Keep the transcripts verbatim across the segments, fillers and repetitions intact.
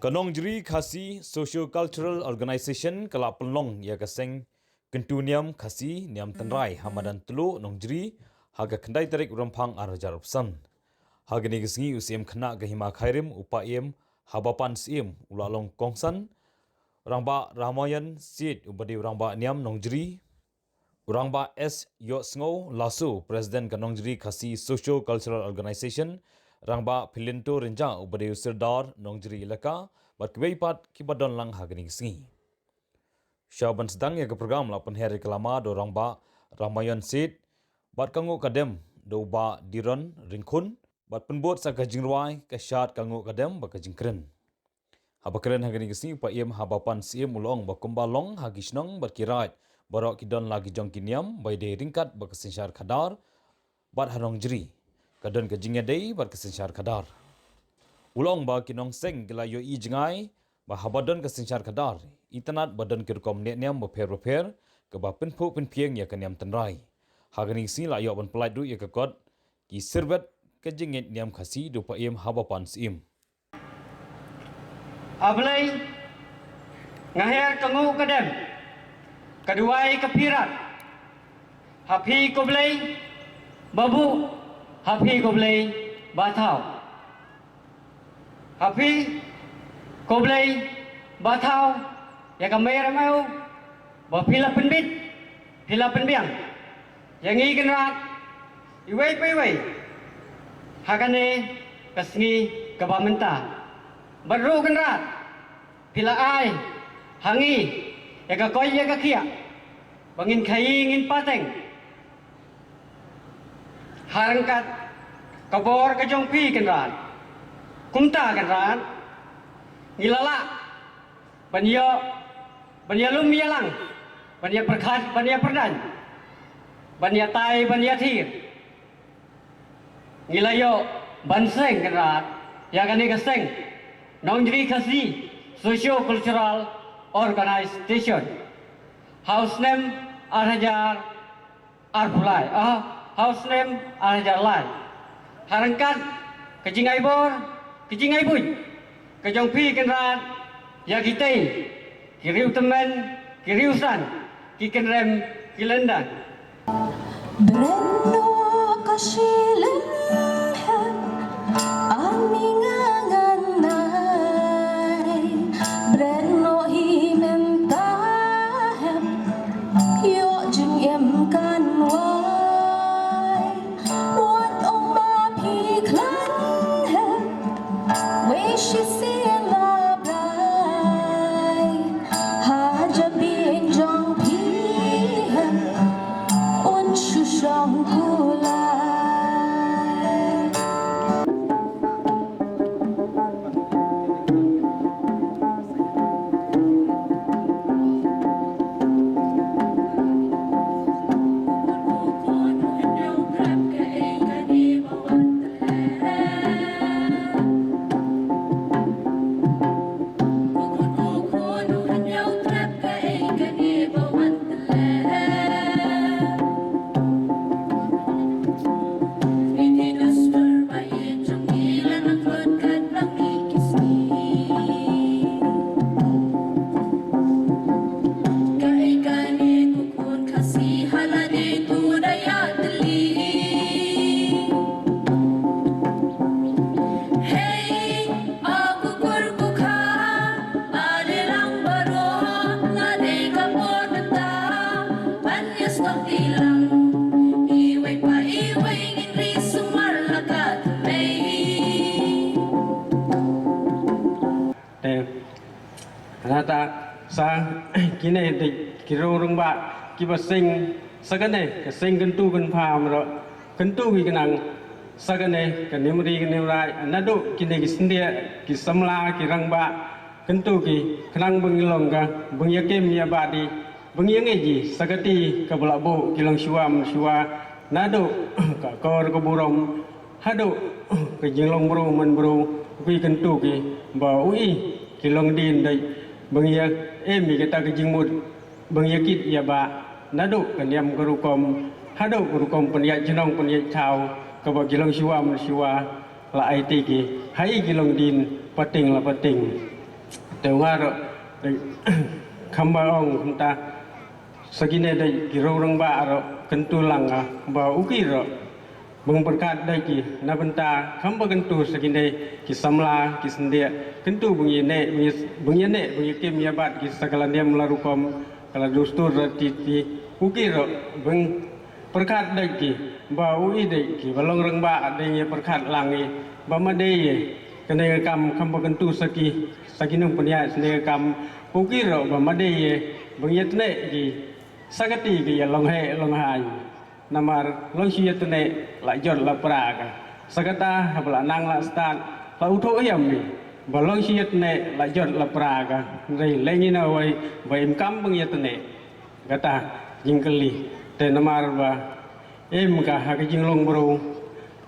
Ka Nongjri Khasi Socio-Cultural Organization ka la pynlong ïa ka seng kyntu niam Khasi niam tynrai ha madan Tluh Nongjri ha ka khyndai tarik Rymphang ar hajar arphew san. Ha kane ka sngi u Syiem khynnah ka Hima Khyrim u Paiem Habapan Syiem u la long kongsan, Rangbah Ramayan Syed uba dei u Rangbah niam Nongjri, u Rangbah S Ïohsngew Lasu, President ka Nongjri Khasi Socio-Cultural Organization, Rangbah Philinto Rynjah uba dei u Sirdar Nongjri Elaka, bad kiwei pat kiba don lang ha kane ka sngi. Sha ban sdang ïa ka program la pynher ïa ka lama da u Rangbah Ramayan Syed bad ka nguh ka dem da u Bah Diron Ryngkhun, bad pynbud sa ka jingrwai, ka shad, ka nguh ka dem bad ka jingkren. Haba kren ha kane ka sngi u Paiem Habapan Syiem u la ong ba kumba long ha ki shnong bad ki raid baroh ki don la ki jong ki niam ba ïadei ryngkat bad ka synshar khadar, bad ha Nongjri ka don ka jingïadei bad ka synshar khadar. U la ong ba ki nongseng ki la ïohi jngai ba haba don ka synshar khadar, itynnad ba don ki rukom neh niam bapher bapher kaba pynphuh pynphieng ïa ka niam tynrai. Ha kane ka sngi la ïoh ban pyllait ruh ïa ka kot Ki Sirbet ka Jingngeit Niam Khasi da u Paiem Habapan Syiem. A Blei, nga her ka nguh ka dem, ka duwai ka phirat ha phi ko Blei ba buh, ha phi ko Blei ba thaw. Ha phi ko Blei ba thaw ïa ka mei re mew ba phi la pynbit, phi la pynbiang ïa ngi Kynrad iwei pa iwei ha kane ka sngi kaba mynta. Bad ruh Kynrad phi la ai ha ngi ïa ka koit ïa ka khiah ba ngin khaïi ngin pateng ha ryngkat ka bor ka jong phi Kynrad. Kumta Kynrad ngi la lah ban ïoh, ban ïalum ïalang, ban ïapyrkhat, ban ïapyrdan, ban ïatai, ban ïathir. Ngi la ïoh ban seng Kynrad ïa kane ka seng Nongjri Khasi Socio Cultural Organization ha u snem ar hajar arphew lai, ah, ha u snem ar hajar lai. Ha ryngkat ka jingai bor, ka jingai buit ka jong phi Kynrad ïa kitei ki riew tymmen, ki riew san, ki kynrem, ki lyndan. Bren noh ka shilynter, ani nga ngan nai. Bren noh hi mynta hem, ïoh jingim kan wai. Wat ong ba phi khlaiñ hem, wei shisien la brai. Ha jabieng jong phi hem, un shu shong kulai. Khun Khasi ha lade tu da ïa tylli. Hei, a kukur kukha, a dei lang baroh, nga dei ka por mynta ban ïa sngewthuh lang. Iwei pa iwei ngin ri sumar la ka tmei. Te nangta sa kine dei ki rong rangbah kiba seng sa kane ka seng kyntu kynpham ruh, kyntu ki kynang sa kane ka Nimri ka Nimrai, naduh kine ki syndiah, ki samla, ki rangbah, kyntu ki kynang ba ngi long ka, ba ngi ïakim ïabadi, ba ngi ïa ngeit ïa sa kati kaba la buh ki longshuwa mynshuwa, naduh ka kor ka burom haduh ka jinglong bru man bru, u ki kyntu ki ba u i ki longdien dei ba ngi ïa em ïa kata ka jingmut ba ngi ïa kit ïa ba naduh ka niam ka rukom haduh ka rukom pynïaid shnong pynïaid thaw kaba ki longshuwa mynshuwa la aiti ki ha i ki longdien pateng la pateng. Te u nga ruh, dei, kham ba ong kumta, sa kine dei ki rong rangbah ruh kyntu lang nga ba u ki ruh, bang pyrkhat dei ki na bynta kham ba kyntu sa kine ki samla ki syndiah, kyntu bang ïa neh bang ïa, bang ïa neh bang ïa kim ïa bat ki sa ka la niam la rukom, ka la dustur ra ti ti, u ki ruh bang pyrkhat dei ki ba u i dei ki ba long rangbah dei ïa pyrkhat lang i ba ma dei ïa kane ka kam kham ba kyntu sa ki, sa ki nongpynïaid sa kane ka kam, u ki ruh ba ma dei ïa bang ïa tneh ki sa kati ki ïa long heh long haiñ. Namar long shu ïa tneh la jot la pra ka, sa kata haba la nang la stad la u thoh ïam i ba long shu ïa tneh la jot la pra ka. Hynrei lei ngi na wei ba im kam bang ïa tneh. Kata jingkylli. Te namar ba im ka ha ka jinglong bro,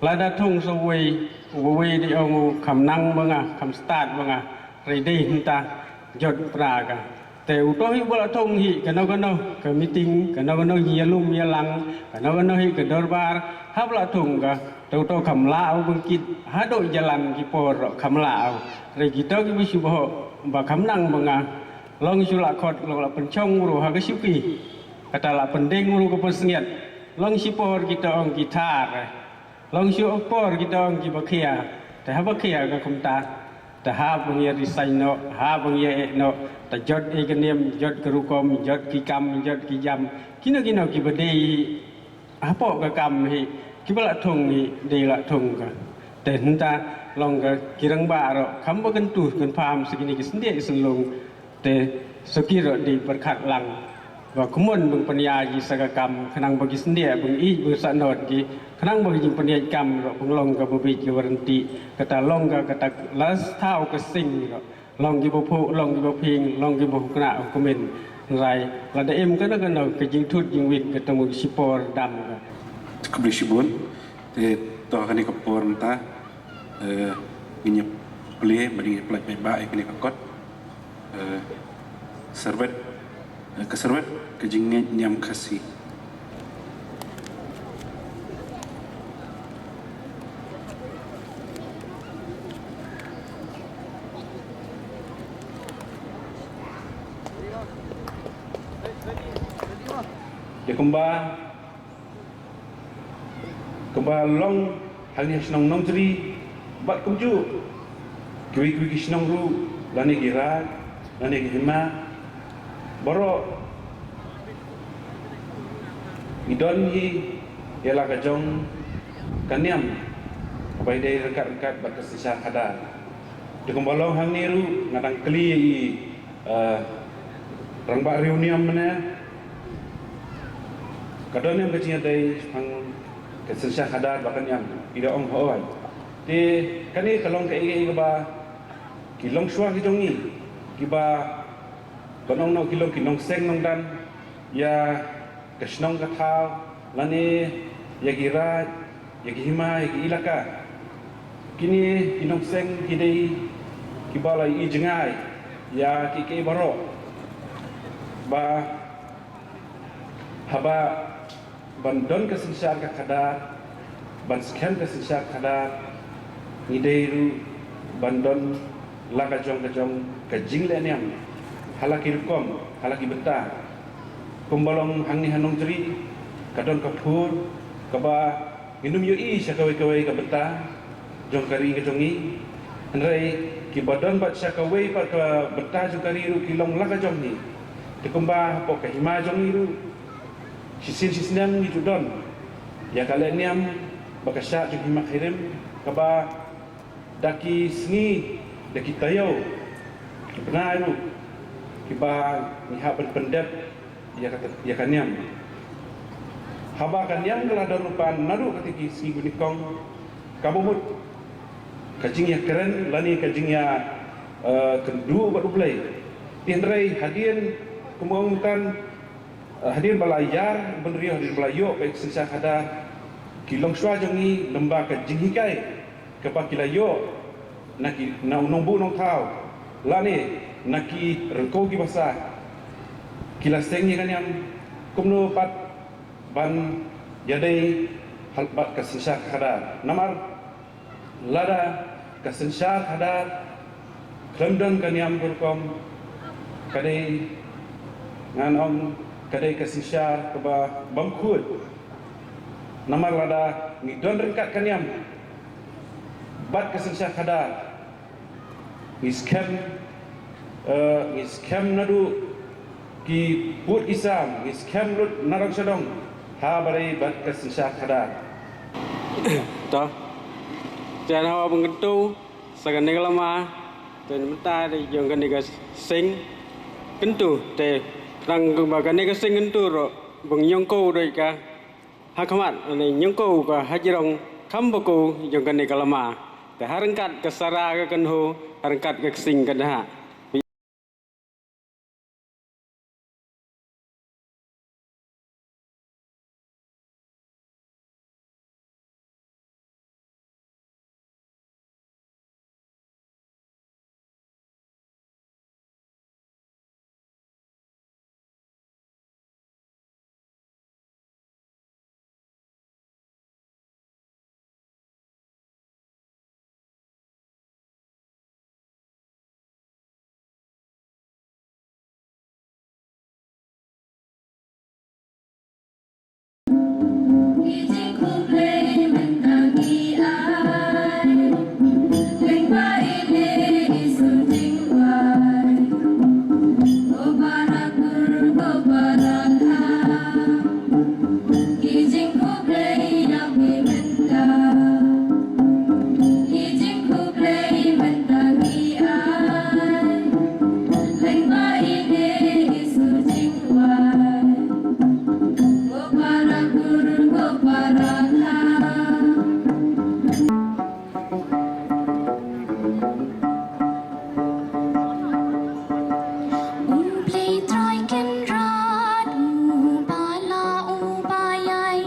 lada thung sa uwei, uwei dei ong u kham nang ba nga, kham stad ba nga, hynrei dei hynta jot pra ka. Te u to hi ba la thung hi kano kano ka meeting, kano kano ïalum ïalang, kano kano hi ka dorbar, haba la thung ka, te u to kham lah u bangkit haduh jalan ki por kham lah u. Hynrei kito ki ba shu ba hok ba kham nang ba nga, long shu la khot long la pynchong bro ha ka shuki. Kata la pyndeng bro ka pynsngiat. Long shi por kita ong ki thar. Long shu por kita ong ki ba khia. Te haba khia ka kumta, te hap bang ïa resign noh, hap bang ïa eh noh. Te jot i ka niam, jot ka rukom, jot ki kam, jot ki jam, kino kino ki ba dei hapoh ka kam hi, ki ba la thung hi dei la thung ka. Te hynta long ka ki rangbah ruh kham ba kyntu kynpham sa kine ki syndiah ki synlong. Te sa ki ruh dei pyrkhat lang ba kumno bang pynïaid ki sa ka kam khnang ba ki syndiah bang ïeit bang sahnot ki, khnang ba ki jingpynïaid kam ruh bang long ka ba bit ki warranty. Kata long ka kata la thaw ka sing ruh. Long ki ba phuh, long ki ba phieng, long ki ba hukna hukumin. Hynrei lada im kano kano ka jingthut jingwit kata mut shi por dam ka. Khublei shibun. Te to ha kane ka por mynta, eh, ngin ïa plie bad ngin ïa plie bad ïa kane ka kot, eh, serwet, eh, ka serwet ka jingngeit niam Khasi. Ïa kumba, kumba long hangne ha shnong Nongjri bad kumjuh kiwei kiwei ki shnong ruh, lane ki raid, lane ki hima, baroh ngi don hi ïa la ka jong ka niam ba ïadei ryngkat ryngkat bad ka synshar khadar. Te kumba long hangne ruh nga dang kylli ïa i, eh, rangbah riewniam mynne, ka don ne em ka jingïadei shaphang ka synshar khadar bad ka niam? I da ong hooid. Te kane ka long kaei kaei kaba ki longshuwa ki jong ngi, kiba, ban ong noh, ki long ki nongseng nongdan ïa ka shnong ka thaw, lane ïa ki raid, ïa ki hima, ïa ki ilaka. Kine ki nongseng ki dei kiba la i jngai ïa kiei kiei baroh, ba haba ban don ka synshar ka khadar, ban skhem ka synshar khadar, ngi dei ruh ban don la ka jong ka jong ka jingleh niam ha la ki rukom, ha la ki bynta. Kumba long hangne ha Nongjri, ka don ka phur kaba ngin ym ïohi sha kawei kawei ka bynta jong ka ri ka jong ngi. Hynrei kiba don bad sha kawei pat ka bynta jong ka ri ruh ki long la ka jong ngi. Te kumba hapoh ka hima jong ngi ruh, shisien shisnem ngi ju don ïa ka leh niam ba ka shah jong hima Khyrim, kaba da ki sngi, da ki taïew, ki bnai ruh, kiba ngi hap ban pyndep ïa ka, ïa ka niam. Haba ka niam ka la don lypa naduh kata ki sngi ba nyngkong, kaba mut ka jingïakren lane ka jingïa, eh, kynduh bad U Blei. Hynrei hadien, kumba ong mynta, eh, hadien ba la ïar bynriew, hadien ba la ïoh ka synshar khadar, ki longshuwa jong ngi, lyngba ka jinghikai kaba ki la ïoh na ki, na u nongbuh nongthaw lane na ki ryngkew ki basa, ki la seng ïa ka niam kumno pat ban ïadei ha bad ka synshar khadar. Namar lada ka synshar khadar Khlem don ka niam ka rukom, ka dei, ngan ong, ka dei ka synshar kaba bymkhuid. Namar lada ngi don ryngkat ka niam bad ka synshar khadar, ngi skhem, eh, ngi skhem naduh ki pud ki sam, ngi skhem lut na dong sha dong, ha ba dei bad ka synshar khadar. To. Te naba ban kyntu sa kane ka lama, te mynta dei jong kane ka seng kyntu, te tang ba kane ka seng kyntu ruh ban nyngkong dei ka ha khmat, ne nyngkong ka ha jrong kham ba ko jong kane ka lama. Te ha ryngkat ka sara ka kynhu, ha ryngkat ka ksing ka dha. U Blei Trai Kynrad, u ba la u ba ïai,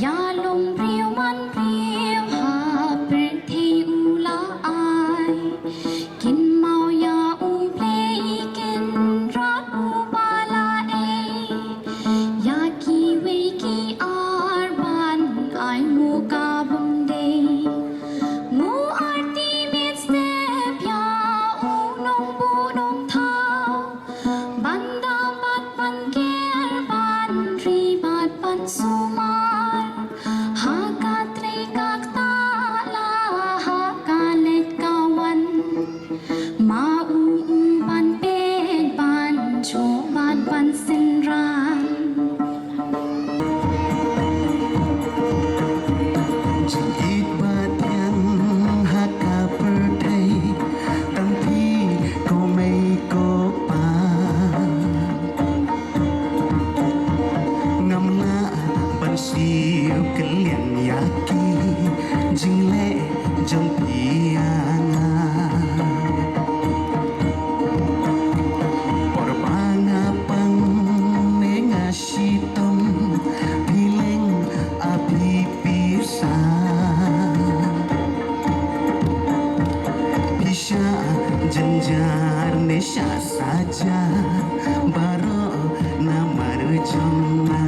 ïa lum briew man briew ha pyrthei u la ai. Kynmaw ïa U Blei Kynrad u ba la ei, ïa kiwei ki ar ban ai nguh ka bym dei. Ngu arti mynstep ïa u nongbuh nongthaw, ban da bad ban ker, ban ri bad ban sumar, ha ka trei ka ktah la ha ka leit ka wan. Ma u um ban peit ban shu bad ban synran. Jingïeit ba thiang ha ka pyrthei, tang phi ko mei ko pa. Ngam lah ban siew kylliang ïa ki jingleh jong phi ïa nga. Por ba nga pang ne nga shitom, phi leng a phi pisa. Phi shah jynjar ne shah saja, baroh namar jong nga.